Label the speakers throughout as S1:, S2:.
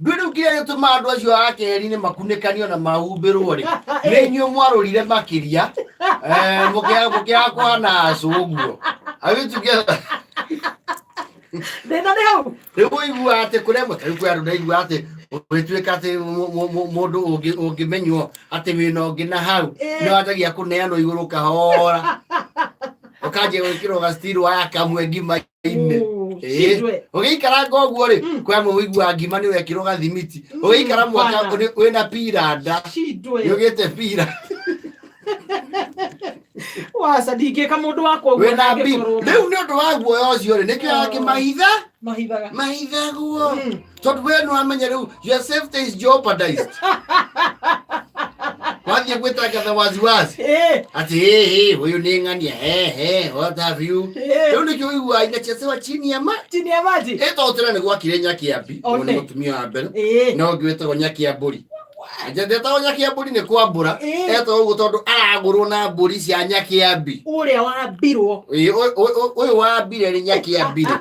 S1: Ndũĩ rĩu kĩrĩa gĩtũmaga andũ acio a kerĩ-inĩ makunĩkanio na mahumbĩrwo rĩ, nĩ inyuĩ mwarũrire makĩria, eh, mũkĩaga kũhana acũ ũguo. Are we together?
S2: Thĩna nĩ hau.
S1: Rĩu ũiguaga atĩ kũrĩa ta rĩu kwĩ andũ ndaigua atĩ ũgĩtuĩka atĩ mũndũ ũngĩmenywo atĩ wĩna ũngĩ na hau, nĩ wanjagia kũneanwo igũrũ kahora, ũkanjia gwĩkĩrwo gastiro waya kamwe ngima-inĩ. Ĩĩ.
S2: Cindwe.
S1: Ũgĩikaranga ũguo rĩ, kwĩ amwe ũiguaga ngima nĩ wekĩrwo gathimiti, ũgĩikara mwaka
S2: Bana.
S1: wĩna pira nda,
S2: Cindwe.
S1: nĩ ũgĩte pira.
S2: Waca ndingĩka mũndũ wakwa ũguo
S1: Wĩna bi
S2: ndangĩkorwo.
S1: Rĩu nĩ ũndũ wa guoya ũcio rĩ, nĩkĩo angĩ mahitha
S2: Mahithaga.
S1: Mahithagwo tondũ we nĩ wamenya rĩu your safety is jeopardized wathiĩ gwĩtangatha waziwazi atĩ hĩ hĩ, ũyũ nĩ ng'ania, he he, what have you. Rĩu nĩkĩo ũiguaga inachezewa chini ya ma
S2: Chini ya maji.
S1: Ĩ tondũ tene nĩ gwakire Nyakĩambi.
S2: One.
S1: Ũyũ nĩ mũtumia wa mbere. No ũngĩ wĩtagwo Nyakĩambũri. Ndetagwo Nyakĩambũri nĩ kwambũra. Etagwo ũguo tondũ aragũrwo na mbũri cia Nyakĩambi.
S2: Ũrĩa wambirwo.
S1: Ĩ, ũyũ wambire nĩ Nyakĩambire.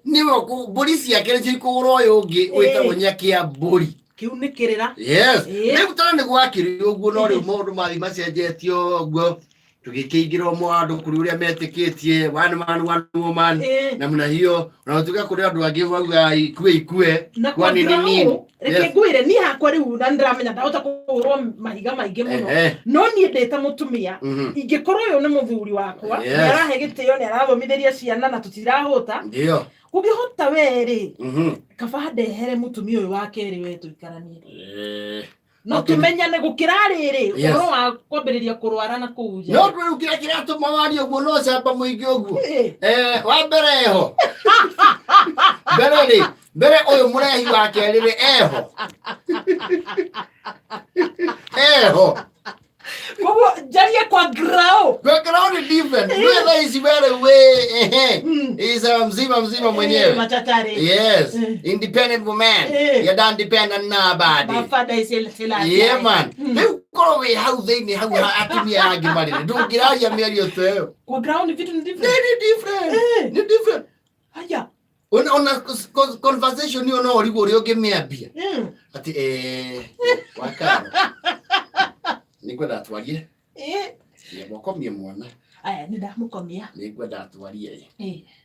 S1: Nĩwe mbũri ciake nĩcio ikũgũra ũyũ ũngĩ wĩtagwo Nyakĩambũri.
S2: Kĩu nĩ kĩrĩra.
S1: Yes. Rĩu tene nĩ gwakĩrĩ ũguo, no rĩu maũndũ mathiĩ macenjetio ũguo, tũgĩkĩingĩra ũmwe wa andũ kũrĩ ũrĩa metĩkĩtie one man one woman namna hiyo, na gũtuĩka kũrĩ andũ angĩ mauga ikue ikue
S2: Na
S1: kwani ni nini.
S2: kwa reke ngwĩre, niĩ hakwa rĩu na nĩndĩramenya ndahota kũhũrwo mahiga maingĩ mũno, no niĩ ndĩ ta mũtumia, ingĩkorwo ũyũ nĩ mũthuri wakwa, nĩ arahe gĩtĩo, nĩ arathomithĩria ciana na tũtirahũta, ũngĩhota we rĩ, kaba ndehere mũtumia ũyũ wa kerĩ, we tũikaranie no tũmenyane gũkĩra rĩrĩ ũhoro wa kwambĩrĩria kũrwara na kũu nja.
S1: No rĩu kĩrĩa kĩratũma warie ũguo no camba mũingĩ ũguo. Eh, wa mbere eho mbere rĩ, mbere ũyũ mũrehi wa kerĩ rĩ, eho eho.
S2: Koguo njarie kwa grao.
S1: Kwa ground ni different. Wewe thaa ici wewe we ehe. Is a mzima mzima mwenyewe.
S2: Machachari.
S1: Yes. Independent woman. You don't depend on nobody.
S2: Mafada isilsila.
S1: Yeah man. Rĩu korwo wĩ hau thĩinĩ hau atumia angĩ marĩ ndũngĩraria mĩario ta ĩyo.
S2: Kwa ground vitu ni different.
S1: Nĩ different. Nĩ different.
S2: Haya.
S1: Ona conversation ĩyo no ũrigwo ũrĩa ũngĩmĩambia. Atĩ wakaro nĩ ngwenda twarie. Mwakomie mwana.
S2: Aya, nĩ ndamũkomia.
S1: Nĩ ngwenda twarie.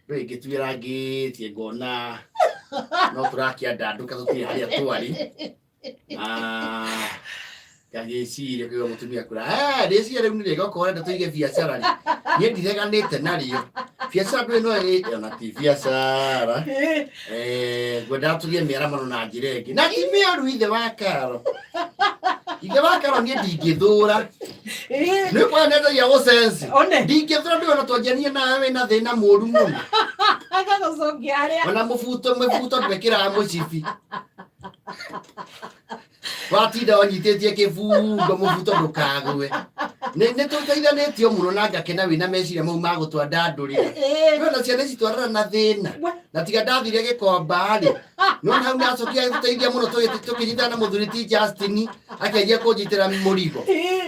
S1: Ndũĩ ngĩtuĩra ngĩtie ngona no tũrakĩandandũka, tũtirĩ harĩa twarĩ. Ah, ngagĩciria kũigua mũtumia kura, "Eh, rĩciria rĩu nĩ rĩega, okorwo ũrenda tũige biacara rĩ, niĩ ndireganĩte narĩo biacara, ndũĩ no ona ti biacara. Eh, ngwendaga tũgĩe mĩaramano na njĩra ĩngĩ na ti mĩoru. Ithe wa Karo, ithe wa Karo, niĩ ndingĩthũra. Nĩ kwa nyendagia gũcenci.
S2: One.
S1: Ndingĩthũra, ndũĩ ona twanjanie nawe wĩna thĩna mũru mũno.
S2: Agagũcokia harĩa.
S1: Ona mũbuto mũbuto ndwĩkĩraga mũcibi, watinda ũnyitĩtie kĩbungo mũbuto ndũkagwe. Nĩ tũteithanĩtio mũno na ngakena wĩna meciria mau ma gũtwandandũrĩra. Kwĩna ciana ici twarera na thĩna.
S2: We.
S1: Na tiga ndathire gĩkomba rĩ, no hau nacokire agĩtũteithia mũno, tũkĩnyitana na mũthuri ti Justin, akĩanjia kũnjitĩra mũrigo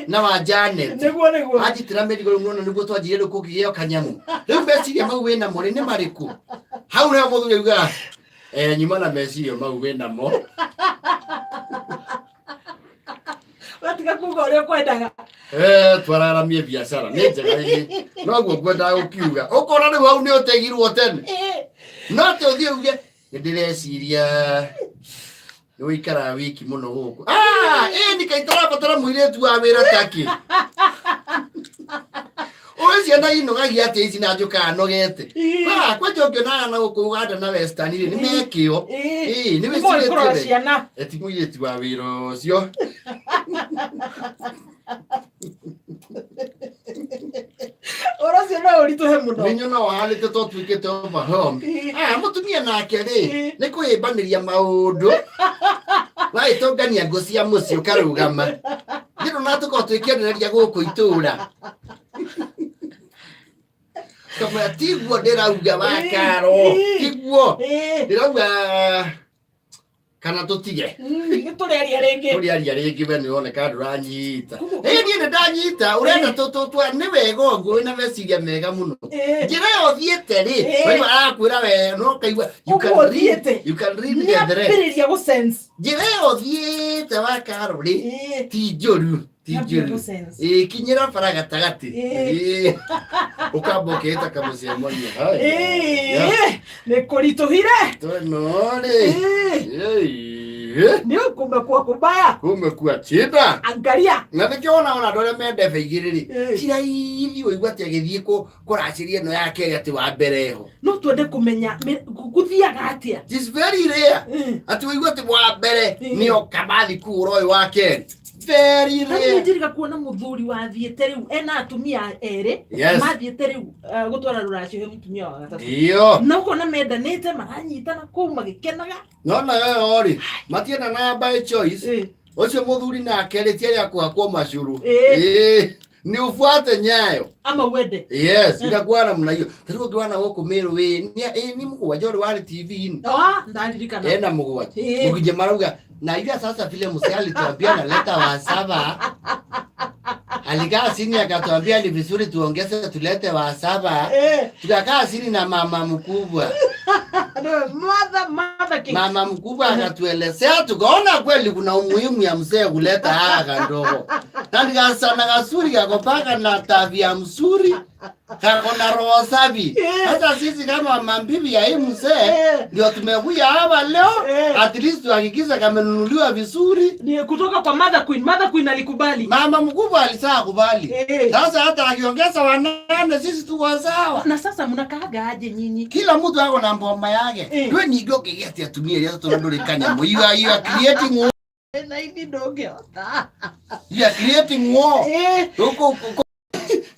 S1: na wa Janet.
S2: Nĩguo nĩguo.
S1: Anjitĩra mĩrigo rĩu nona nĩguo twanjirie rĩu kũngĩgĩo kanyamũ. Rĩu meciria mau wĩnamo rĩ nĩ marĩkũ? Hau nĩho mũthuri augaga, eh, nyuma na meciria mau wĩnamo.
S2: Watiga kuga ũrĩa ũkwendaga.
S1: Eh, twararamie biacara nĩ njega ĩĩ, noguo ngwendaga gũkiuga, ũkona rĩu hau nĩ ũtegirwo tene. No atĩ ũthiĩ uge nĩ ndĩreciria nĩ ũikaraga wiki mũno gũkũ. Ah, ĩĩ nĩ kaĩ tũrabatara mũirĩtu wa wĩra takĩ ũĩ ciana inogagia atĩa ici na njũkaga nogete. Ah, kwanja ũngĩonaga na gũkũ Uganda na Western rĩ, nĩ mekĩo. Ĩĩ, nĩ
S2: Nĩ moĩ kũrora
S1: wĩcirĩtie we.
S2: ciana.
S1: Eti mũirĩtu wa wĩra ũcio.
S2: Ũhoro ũcio no ũritũhe mũno.
S1: Nĩ nyona wahanĩte to tuĩkĩte overwhelmed. Ah, mũtumia nake rĩ, nĩ kũhĩmbanĩria maũndũ, wagĩtũngania ngũ cia mũciĩ ũkarũgama nĩ ndona tũkorwo twĩkĩonereria gũkũ itũra, kamwĩra tiguo ndĩrauga wakaro, tiguo ndĩrauga. Kana tũtige.
S2: Nĩ tũrĩaria rĩngĩ.
S1: Tũrĩaria rĩngĩ, we nĩ ũroneka ndũranyita.
S2: Koguo-
S1: Ĩ, niĩ nĩ ndanyita ũrenda nĩ wega ũguo, wĩna meciria mega mũno. Njĩra ĩyo ũthiĩte rĩ, waigua arakwĩra we no ũkaigua you can
S2: Ũguo
S1: read-
S2: ũthiĩte.
S1: you can read
S2: Nĩ
S1: the thread.
S2: ambĩrĩria gũ sense.
S1: Njĩra ĩyo ũthiĩte wa karo rĩ, ti njũru, ti
S2: Nĩambĩrĩria
S1: njũru.
S2: gũ sense.
S1: Ĩ, kinyĩra bara gatagatĩ.
S2: Ĩ.
S1: Ĩ, ũkamba ũkĩĩta kamũcemanio. Haya.
S2: Nĩ kũritũhire.
S1: No rĩ.
S2: Nĩ kumekuwa kubaya.
S1: Kumekuwa shida.
S2: Angalia.
S1: Na nĩkĩo ona andũ arĩa mendebe igĩrĩ rĩ, ti raithi ũigua atĩ agĩthiĩ kũracĩria ĩno ya kerĩ atĩ wa mbere ho.
S2: No twende kũmenya gũthiaga atĩa.
S1: It is very rare atĩ ũigua atĩ wa mbere nĩo kamathi kũgũra ũyũ wa kerĩ. Very
S2: Na niĩ
S1: rare.
S2: njĩrĩga kuona mũthuri wathiĩte rĩu ena atumia erĩ, mathiĩte rĩu gũtwara rũracio he mũtumia wa gatatũ,
S1: Iyo.
S2: na ũkona mendanĩte, maranyitana kũu magĩkenaga.
S1: No nayo rĩ, matiendanaga by choice. Ũcio mũthuri nake rĩ, ti arĩa kũhakwo macuru. Ĩ, ni ufuate nyayo
S2: Ama uende.
S1: Yes, ikakuwa namna hiyo. Tarĩu ũngĩwana gũkũ Meru ĩ nĩ mũgwanja ũrĩ warĩ TV-inĩ.
S2: Ah, ndaririkana.
S1: Ena mũgwanja. Mũgwanja marauga na ila sasa vile mzee alituambia naleta wa saba, alikaa chini akatuambia ni vizuri tuongeze tulete wa saba. Tukakaa chini na mama mkubwa.
S2: No, mother king.
S1: Mama mkubwa akatuelezea, tukaona kweli kuna umuhimu ya mzee kuleta haya kandogo na nikasana kasuri kako paka na tabia mzuri, kako na roho safi. Sasa sisi kama mambibi ya hii mzee ndio tumekuja hapa leo, at least tuhakikishe kamenunuliwa vizuri.
S2: Ni kutoka kwa Mother Queen. Mother Queen alikubali.
S1: Mama mkubwa alisaa kubali. Sasa hata akiongeza wanane, sisi tuko sawa.
S2: Na sasa mnakaaga aje nyinyi?
S1: Kila mtu ako na mboma yake. Twe ningĩ ũkĩgĩa atĩ atumia arĩa tũrĩa ndũrĩ kanyamũ. You are creating war.
S2: Na ithi ndũngĩhota.
S1: You are creating war.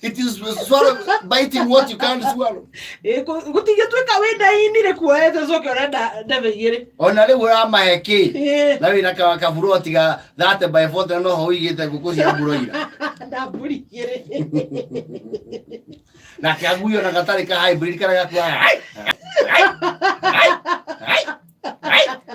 S1: It is swallow, biting what you can't swallow.
S2: Gũtingĩtuĩka wĩ nda-inĩ rĩ kuoete coke ũrenda ndebe igĩrĩ.
S1: Ona rĩu ũramahe kĩ? Na wĩna kaburoti ga 30 by 40 na noho ũigĩte ngũkũ cia broiler.
S2: Na mbũri igĩrĩ.
S1: Na kĩaguyo na gatarĩ ka hybrid karĩa gakuaga.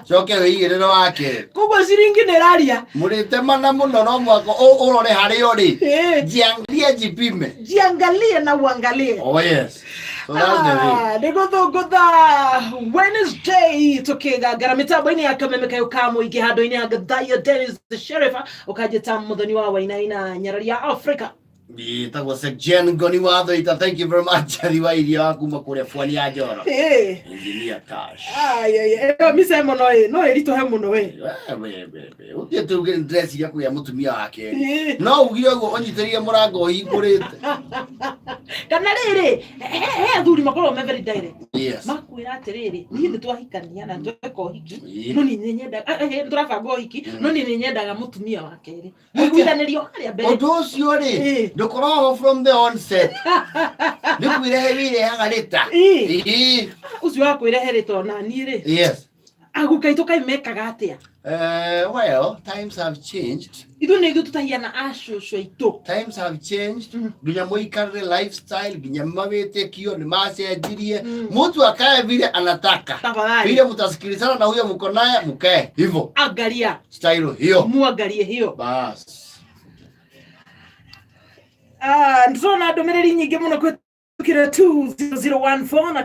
S1: Coke wĩigĩrĩre wa kerĩ.
S2: Koguo ciringi nĩ ĩraria.
S1: Mũrĩtemana mũno, no mwaka ũrore harĩa ũrĩ. Jiangalie, jipime.
S2: Jiangalie na uangalie.
S1: Oh yes. So that's the thing.
S2: Ah, nĩ gũthũngũtha Wednesday tũkĩgangara mĩtambo-inĩ ya kameme kayo ka mũingĩ handũ-inĩ ha Gathaiya Dennis the Sheriff, ũkanjĩta mũthoni wa Wainaina, nyarari ya Africa.
S1: Gĩtagwo Jen Ngoni wa Thũita. Thank you very much. Athi wa irio wa kuma kũrĩa Pwani ya Njoro. Engineer Cash.
S2: Ai, ai, ĩyo mbica ĩmwe no ĩritũhe mũno we.
S1: We, we, we, we. Ũthiĩ tuge ndĩreciria kũgĩa mũtumia wa kerĩ. No ugire ũguo ũnyitĩrĩire mũrango ũhingũrĩte.
S2: Kana rĩrĩ, he athuri makoragwo me very direct. Makwĩra atĩrĩrĩ, niĩ nĩ twahikania na tweka ũhiki, no niĩ nĩ nyendaga, nĩ tũrabanga ũhiki, no niĩ nĩ nyendaga mũtumia wa kerĩ. Mũiguithanĩrio harĩa mbere.
S1: Ũndũ ũcio rĩ, ndũkoragwo from the onset. Nĩ kwĩrehe wĩrehaga rĩta.
S2: Ũcio wa kwĩrehe rĩtwa na niĩ rĩ. Aguka aitũ kaĩ mekaga atĩa?
S1: Well, times have changed.
S2: Ithuĩ nĩ ithuĩ tũtahiana acũcũ aitũ.
S1: Times have changed. Nginya mũikarĩre, lifestyle, nginya mawĩtĩkio nĩ macenjirie. Mtu akae vile anataka.
S2: Tafadhali.
S1: Vile mtasikilizana na huyo mko naye, mkae hivyo.
S2: Angalia.
S1: Style hiyo.
S2: Muangalie hiyo.
S1: Bas.
S2: Ndĩrona ndũmĩrĩri nyingĩ mũno kũhetũkĩra 20014 na